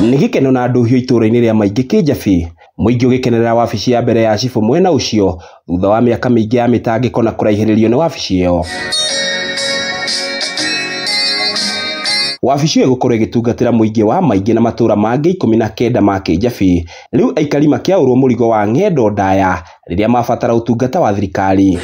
Nĩ gĩkeno na ndũhiũ itũũra-inĩ rĩa Maingĩ Kĩnjabi, mũingĩ ũgĩkenerera wabici ya mbere ya cibũ mwena ũcio thutha wa mĩaka mĩingĩ ya mĩtangĩko na kũraihĩrĩrio nĩ wabici ĩyo. Wabici ĩyo ĩgũkorwo ĩgĩtungatĩra mũingĩ wa Maingĩ na matũũra mangĩ 19 ma Kĩnjabi. Rĩu aikari makĩaũrwo mũrigo wa ng'endo ndaya rĩrĩa mabatara ũtungata wa thirikari.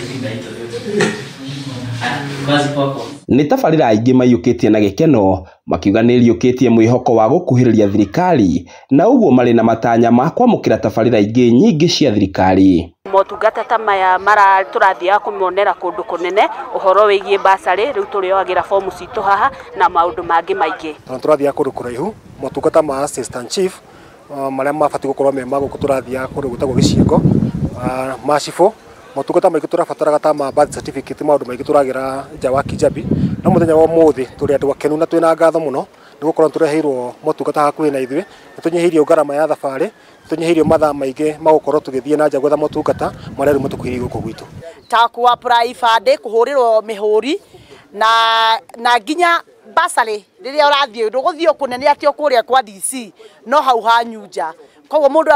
Nĩ tabarĩra aingĩ maiyũkĩtie na gĩkeno makiuga nĩ ĩriũkĩtie mwĩhoko wa gũkuhĩrĩria thirikari na ũguo marĩ na matanya ma kwamũkĩra tabarĩra ingĩ nyingĩ cia thirikari. Motungata ta maya mara tũrathiaga kũmonera kũndũ kũnene ũhoro wĩgiĩ basarĩ rĩu tũrĩoyagĩra fomu citũ haha na maũndũ mangĩ maingĩ. Tondũ tũrathiaga kũndũ kũraihu motungata ma assistant chief marĩa mabatiĩ gũkorwo me ma gũkũ tũrathiaga kũndũ gwĩtagwo gĩcigo ma cibũ motungata maingĩ tũrabataraga ta ma birth certificate maũndũ maingĩ tũragĩra nja wa Kijabi no mũthenya wa ũmũthĩ tũrĩ andũ akenu na twĩna ngatho mũno nĩ gũkorwo tũreheirwo motungata hakuhĩ na ithuĩ nĩ tũnyihĩirio ngarama ya thabarĩ tũnyihĩirio mathaa maingĩ ma gũkorwo tũgĩthiĩ na nja gwetha motungata marĩa rĩu matũkuhĩrĩirie gũkũ gwitũ. Ta ku apply ibandĩ kũhũrĩrwo mĩhũri na nginya basarĩ rĩrĩa ũrathiĩ ndũgũthiĩ kũnene atĩ o kũrĩa kwa DC no hau hanyu nja koguo mũndũ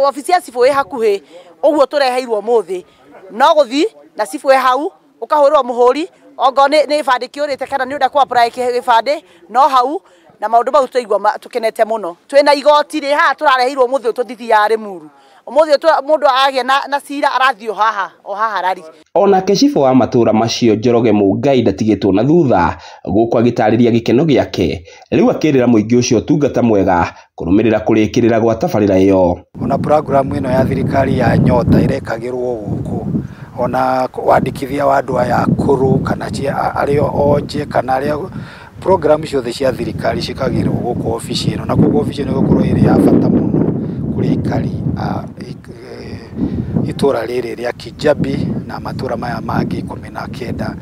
wabici ya cibũ ĩ hakuhĩ ũguo tũreheirwo ũmũthĩ no gũthiĩ na cibũ ĩ hau ũkahũrĩrwo mũhũri ongorwo nĩ gĩbandĩ kĩũrĩte kana nĩ ũrenda kũ apply gĩbandĩ no hau na maũndũ mau tũigua tũkenete mũno. Twĩna igoti rĩ haha tũrareheirwo ũmũthĩ ũyũ tũtithiaga Rĩmuru ũmũthĩ mũndũ agĩa na cira arathiĩ o haha o haha rari. Onake cibũ wa matũũra macio Njoroge Mũngai ndatigĩtwo na thutha gũkũ agĩtarĩria gĩkeno gĩake rĩu akĩrĩra mũingĩ ũcio ũtungata mwega kũrũmĩrĩra kũrĩkĩrĩra gwa tabarĩra ĩyo. Ona programu ĩno ya thirikari ya Nyota ĩrekagĩrwo gũkũ ona wandĩkithia wa andũ aya akũrũ kana arĩa onje kana arĩa programu ciothe cia thirikari cikagĩrwo gũkũ obici ĩno na koguo obici ĩno ĩgũkorwo ĩrĩ ya bata mũno kũrĩ aikari a itũra rĩrĩ rĩa Kijabi na matũra maya mangĩ 19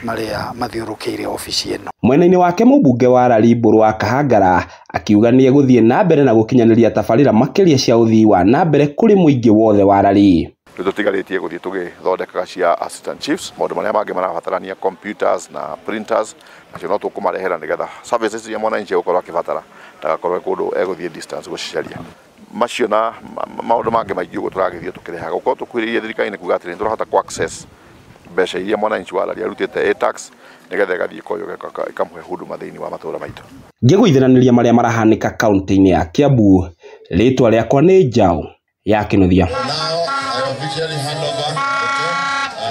marĩa mathiũrũrũkĩirie obici ĩno. Mwena-inĩ wake mũmbunge wa Rari Mbũrũ wa Kahangara akiuga nĩ egũthiĩ na mbere na gũkinyanĩria tabarĩra makĩria cia ũthii wa na mbere kũrĩ mũingĩ wothe wa Rari. Rĩu tũtigarĩtie gũthiĩ tũgĩthondekaga cia assistant chiefs maũndũ marĩa mangĩ marabatarania computers na printers nacio no tũkũmarehera nĩgetha services iria mwananchi egũkorwo akĩbatara ndagakorwo kũndũ egũthiĩ distance gũcicaria. Macio na maũndũ mangĩ maingĩ ũguo tũragĩthiĩ tũkĩrehaga gũkorwo tũkuhĩrĩirie thirikari nĩ kuga atĩrĩ nĩtũrahota kũ access mbeca iria mwananchi wa Rari arutĩte A-tax nĩgetha ĩgathiĩ ĩkoywo ĩkamũhe huduma thĩinĩ wa matũũra maitũ. Ngĩgũithanĩria marĩa marahanĩka kaunti-inĩ ya Kiambu, rĩtwa rĩakwa nĩ Njaũ ya Kĩnuthia. Now I officially hand over